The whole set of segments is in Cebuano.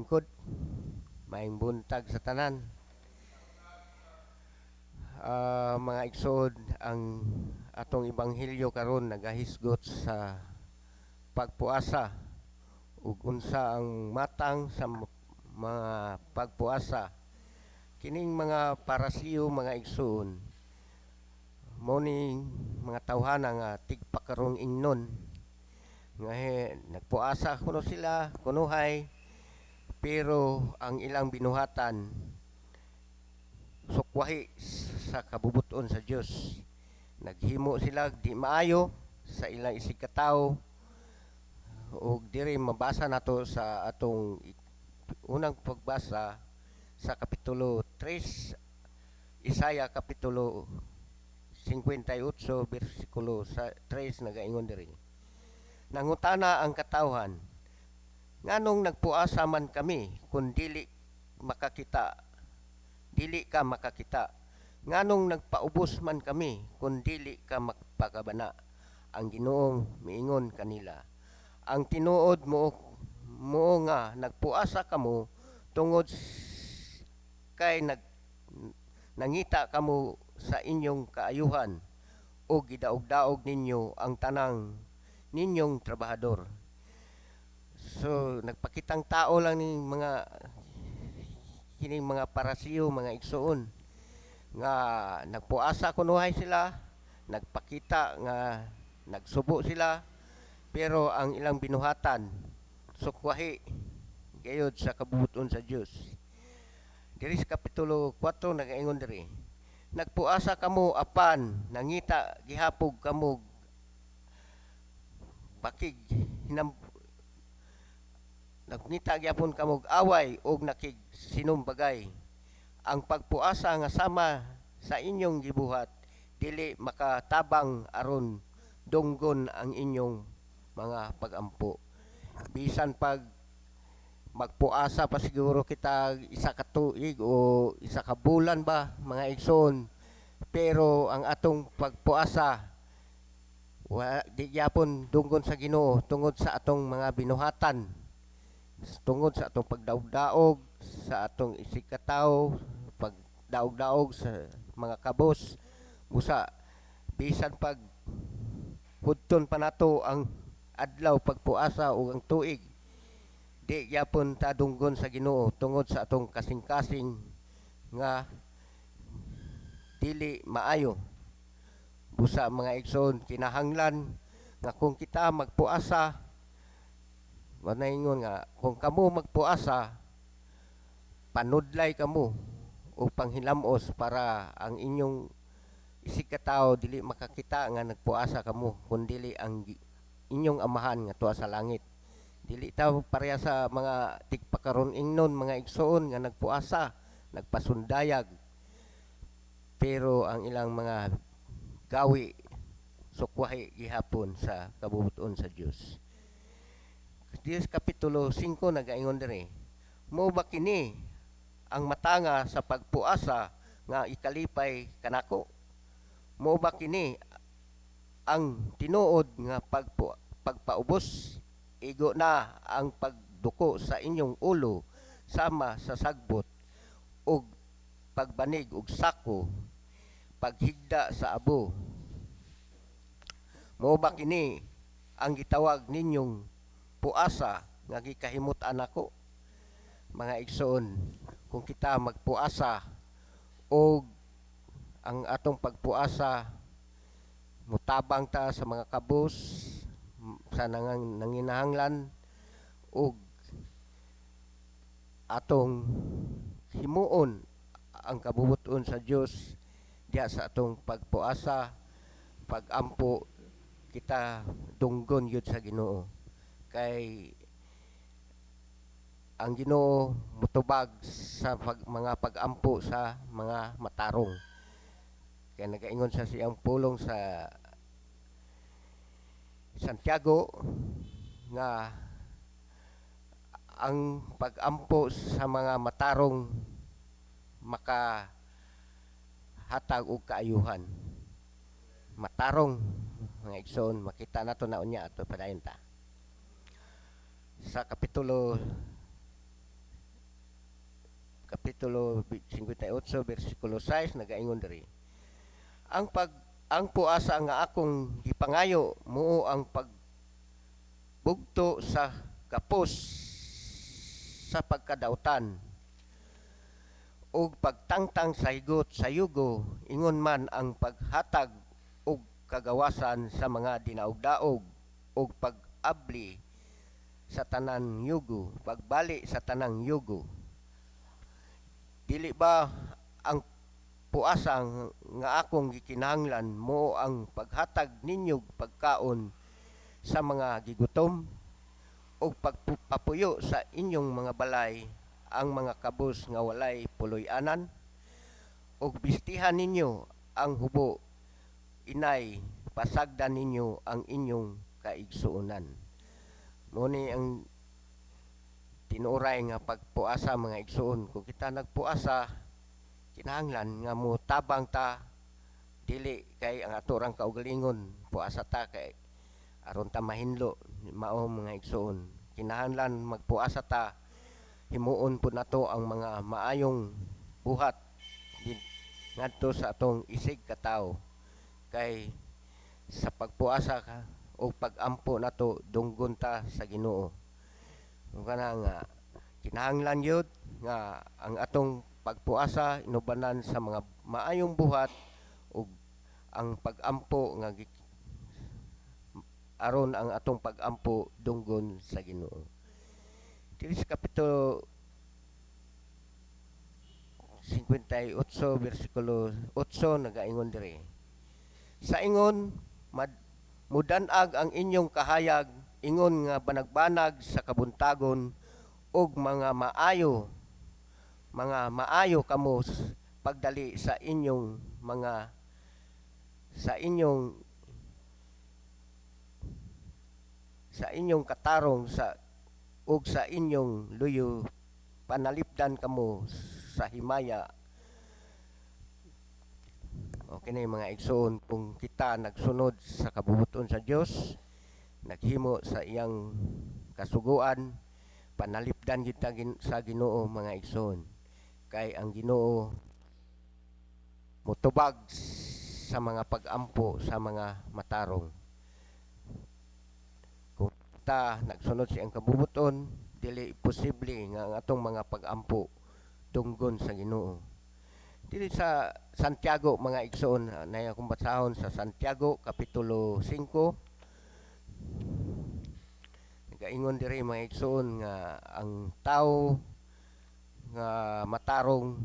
Lingkod. Maayong buntag sa tanan. Mga igsoon, ang atong ebanghelyo karon nagahisgot sa pagpuasa ug unsa ang matang sa mga pagpuasa. Kining mga Parasiyo, mga igsoon, mao ning mga tawhana nga tigpakarong ingnon nga nagpuasa kuno sila kunuhay, pero ang ilang binuhatan sukwahi sa kabubuton sa Dios. Naghimo sila di maayo sa ilang isig katawo, ug diri mabasa nato sa atong unang pagbasa sa kapitulo 3, Isaiah kapitulo 58 bersikulo sa 3, nagaingon diri: "Nangutana ang katawhan, nganong nagpuasa man kami kung dili makakita, dili ka makakita? Nganong nagpaubos man kami kung dili ka magpakabana? Ang Ginoo miingon kanila, ang tinuod mo mo nga nagpuasa kamo tungod kay nangita kamo sa inyong kaayuhan ug gidaog-daog ninyo ang tanang ninyong trabahador." So nagpakitang tao lang ning mga kining mga Parasiyo, mga igsoon, nga nagpuasa kunuhay sila, nagpakita nga nagsubo sila, pero ang ilang binuhatan sukwahi gayud sa kabubuton sa Dios. Diri sa kapitulo 4 nagaingon diri: "Nagpuasa kamo apan nangita gihapon kamo bakig hinam, nagngita gyapon kamo og away ug nakigsinumbagay. Ang pagpuasa nga sama sa inyong gibuhat dili makatabang aron dunggon ang inyong mga pagampo." Bisan pag magpuasa pa siguro kita isa ka tuig o isa ka bulan ba, mga igsoon, pero ang atong pagpuasa wa di gyapon dunggon sa Ginoo tungod sa atong mga binuhatan, tungod sa atong pagdaog-daog sa atong isig katawo, pagdaog-daog sa mga kabos. Busa bisan pag hudton pa nato ang adlaw pagpuasa o ang tuig, di gyapon ta dunggon sa Ginoo tungod sa atong kasing-kasing nga dili maayo. Busa, mga igsoon, kinahanglan nga kung kita magpuasa, manaingon nga kung kamo magpuasa, panudlay kamo o panghilamos para ang inyong isig katawo dili makakita nga nagpuasa kamo, kun dili ang inyong Amahan nga tuwa sa langit. Dili ta pareha sa mga tigpakaron ingnon, mga igsoon, nga nagpuasa, nagpasundayag, pero ang ilang mga gawi sukwahi gihapon sa kabubuton sa Dios. Dios kapitulo 5 nagaingon diri: "Mao ba kini ang matanga sa pagpuasa nga ikalipay kanako? Mao ba kini ang tinuod nga pagpaubos? Igo na ang pagduko sa inyong ulo sama sa sagbot ug pagbanig og sako, paghigda sa abo. Mao ba kini ang gitawag ninyong puasa nga gikahimut-an nako?" Mga igsoon, kung kita magpuasa og ang atong pagpuasa mutabang ta sa mga kabus, sa nanginahanglan, ug atong himuon ang kabubuton sa Dios diha sa atong pagpuasa, pagampo, kita dunggon yun sa Ginoo kay ang Ginoo mutubag sa mga pagampo sa mga matarong. Kaya nagaingon sa siyang pulong sa Santiago nga ang pagampo sa mga matarong makahatag og kaayuhan. Matarong, mga igsoon, makita nato na unya ato padayon ta. Sa kapitulo Kapitulo 58 bersikulo 6 nagaingon diri. Ang puasa nga akong gipangayo muo ang pagbugto sa gapos sa pagkadautan ug pagtangtang sa higot sa yugo, ingon man ang paghatag og kagawasan sa mga dinaog-daog ug pag-abli sa tanan yugo, pagbali sa tanang yugo. Dili ba ang puasa nga akong gikinahanglan mo ang paghatag ninyog pagkaon sa mga gigutom ug pagpapuyo sa inyong mga balay ang mga kabus nga walay puloy-anan, ug bistihan ninyo ang hubo, inay pasagdan ninyo ang inyong kaigsuonan? Mo ni ang tinuoray nga pagpuasa, mga igsuon. Kung kita nagpuasa, kinahanglan nga mo tabang ta, dili kay ang ato rang kaugalingon, puasa ta kay aron ta mahinlo. Mao, mga igsuon, kinahanglan magpuasa ta, himuon pud nato ang mga maayong buhat ngadto sa atong isig katawo, kay sa pagpuasa ka o pagampo nato, dunggon ta sa Ginoo. Kung kana nga kinahanglan gyud nga ang atong pagpuasa inubanan sa mga maayong buhat ug ang pagampo nga aron ang atong pagampo dunggon sa Ginoo. Diri sa kapitulo 58 bersikulo 8 nagaingon diri. Sa ingon mudanag ang inyong kahayag ingon nga banagbanag sa kabuntagon ug mga maayo kamo pagdali sa inyong katarong sa ug sa inyong luyo, panalipdan kamo sa himaya. Okay na, mga igsoon, kung kita nagsunod sa kabubuton sa Dios, naghimo sa iyang kasuguan, panalipdan kita sa Ginoo, mga igsoon. Kay ang Ginoo mutubag sa mga pag-ampo sa mga matarong. Kung kita nagsunod sa iyang kabubuton, dili posible nga ang atong mga pag-ampo dunggon sa Ginoo. Dili sa Santiago, mga igsoon, na akong basahon sa Santiago kapitulo 5. Nagaingon diri, mga igsoon, nga ang tao nga matarong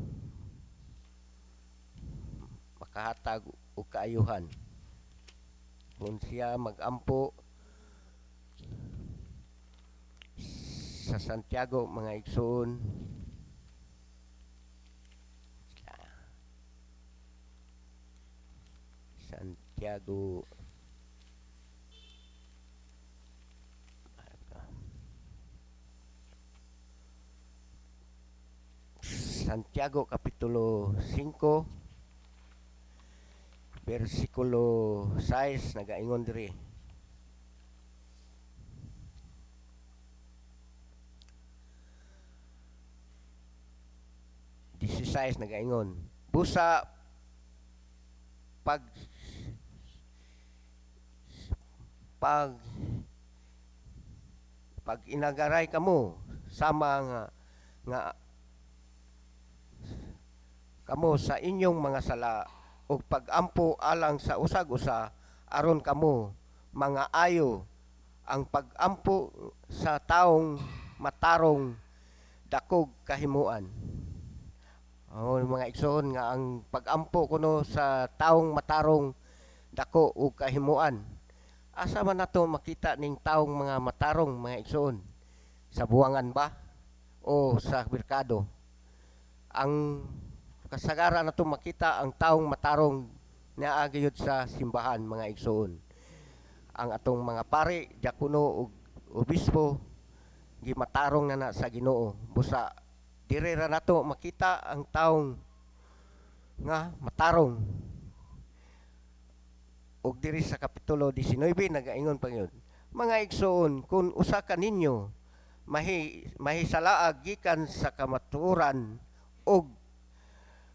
makahatag og kaayuhan. Kung siya magampo sa Santiago, mga igsoon, Santiago. Santiago kapitulo 5 versikulo 6 nagaingon diri. 16 nagaingon, busa pag pag pag inagaray kamo sama nga kamo sa inyong mga sala ug pagampo alang sa usag-usa aron kamo mga ayo, ang pagampo sa taong matarong dakog kahimuan. Oh, mga igsoon, nga ang pagampo kuno sa taong matarong dako og kahimuan. Asa man nato makita ning taong mga matarong, mga igsoon? Sa buwangan ba o sa merkado? Ang kasagaran nato makita ang taong matarong naa gyud sa simbahan, mga igsoon. Ang atong mga pari, diakono ug obispo gimatarong na na sa Ginoo. Busa dire ra nato makita ang taong nga matarong. Ug diri sa kapitulo 19 nagaingon pa gyud. Mga igsoon, kung usa ka ninyo mahisalaag gikan sa kamatuoran Ug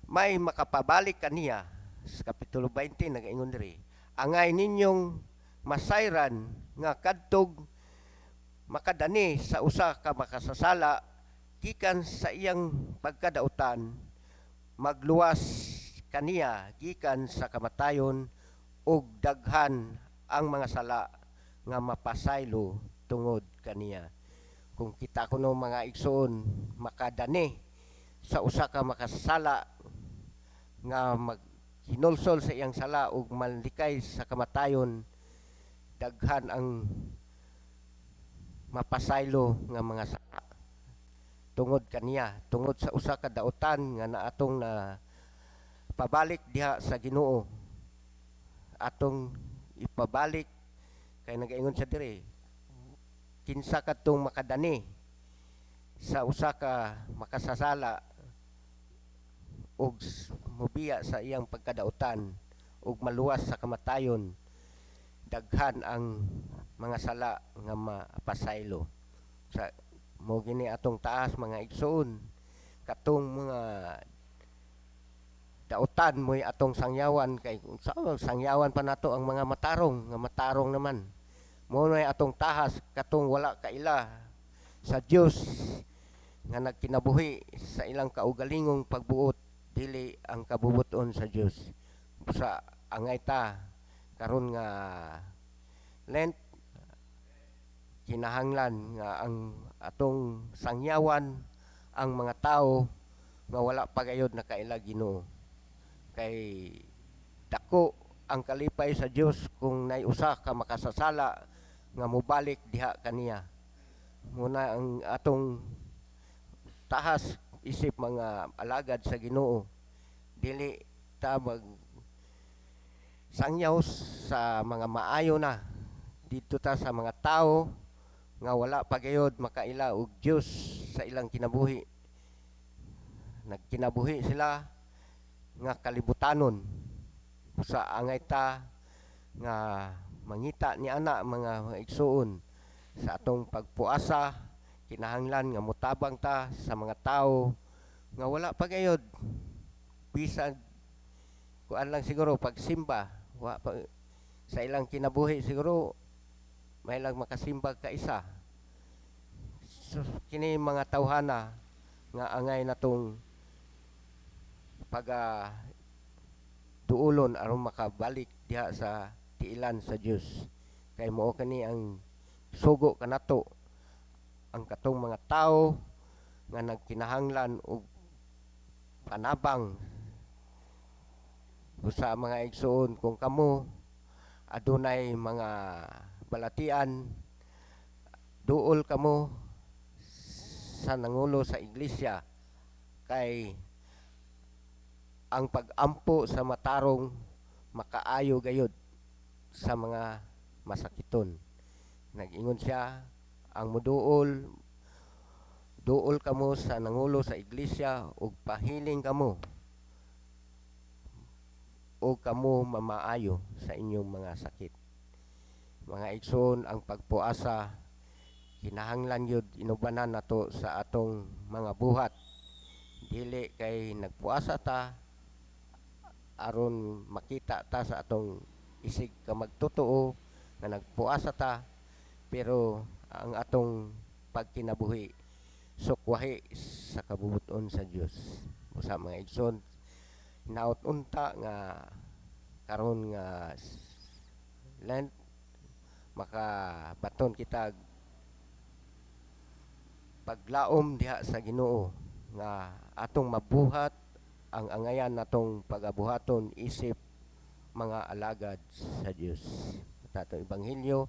may makapabalik kaniya, sa Kapitulo 20 nagaingon diri, angay ninyong masayran nga kadtog makadani sa usa ka makasasala gikan sa iyang pagkadautan, magluwas kaniya gikan sa kamatayon, ug daghan ang mga sala nga mapasaylo tungod kaniya. Kung kita kuno, mga igsoon, makadani sa usa ka makasasala nga maghinulsol sa iyang sala ug malikay sa kamatayon, daghan ang mapasaylo nga mga sala tungod kaniya, tungod sa usa ka dautan nga naatong na pabalik diha sa Ginoo. Atong ipabalik kay nagaingon siya diri, kinsa kadtong makadani sa usa ka makasasala ug mubiya sa iyang pagkadautan ug maluwas sa kamatayon, daghan ang mga sala nga mapasaylo. Sa mo gini atong taas, mga igsoon, katong mga dautan mo'y atong sangyawan, kay kung sa sangyawan pa nato ang mga matarong nga matarong naman. Mo na atong tahas katong wala kaila sa Dios nga nagkinabuhi sa ilang kaugalingong pagbuot, dili ang kabubuton sa Dios. Sa angay ta karon nga Lent, kinahanglan nga ang atong sangyawan ang mga tao nga wala pa gayod nakaila Ginoo, kay dako ang kalipay sa Dios kung nay usa ka makasasala nga mobalik diha kaniya. Muna ang atong tahas isip mga alagad sa Ginoo, dili ta mag sangyaw sa mga maayo na, dito ta sa mga tao nga wala pa gayod makaila og Dios sa ilang kinabuhi. Nagkinabuhi sila nga kalibutanon. Sa angay ta nga mangita ni ana, mga igsuon, sa atong pagpuasa, kinahanglan nga motabang ta sa mga tao nga wala pa gayod, bisan kuan lang siguro, pagsimba wa pa sa ilang kinabuhi. Siguro may lang makasimba ka isa. So, kini mga tawhana nga angay natong paga duulon aron makabalik diha sa tiilan sa Dios, kay mao kani ang sugo kanato, ang katong mga tao nga nagkinahanglan og panabang. Busa, mga igsoon, kung kamo adunay mga balatian, duol kamo sa nangulo sa iglesia, kay ang pag-ampo sa matarong makaayo gayud sa mga masakiton. Nag-ingon siya, ang muduol, duol kamo sa nangulo sa iglesia ug pahiling kamo o kamo mamaayo sa inyong mga sakit. Mga igsoon, ang pagpuasa kinahanglan yun inubanan nato sa atong mga buhat. Dili kay nagpuasa ta aron makita ta sa atong isig ka magtotoo nga nagpuasa ta, pero ang atong pagkinabuhi sukwahi sa kabubuton sa Dios. Usa, mga igsoon, hinaot unta nga karon nga Lent makabaton kita paglaom diha sa Ginoo nga atong mabuhat ang angayan natong pagabuhaton isip mga alagad sa Dios. Sa atong ebanghelyo.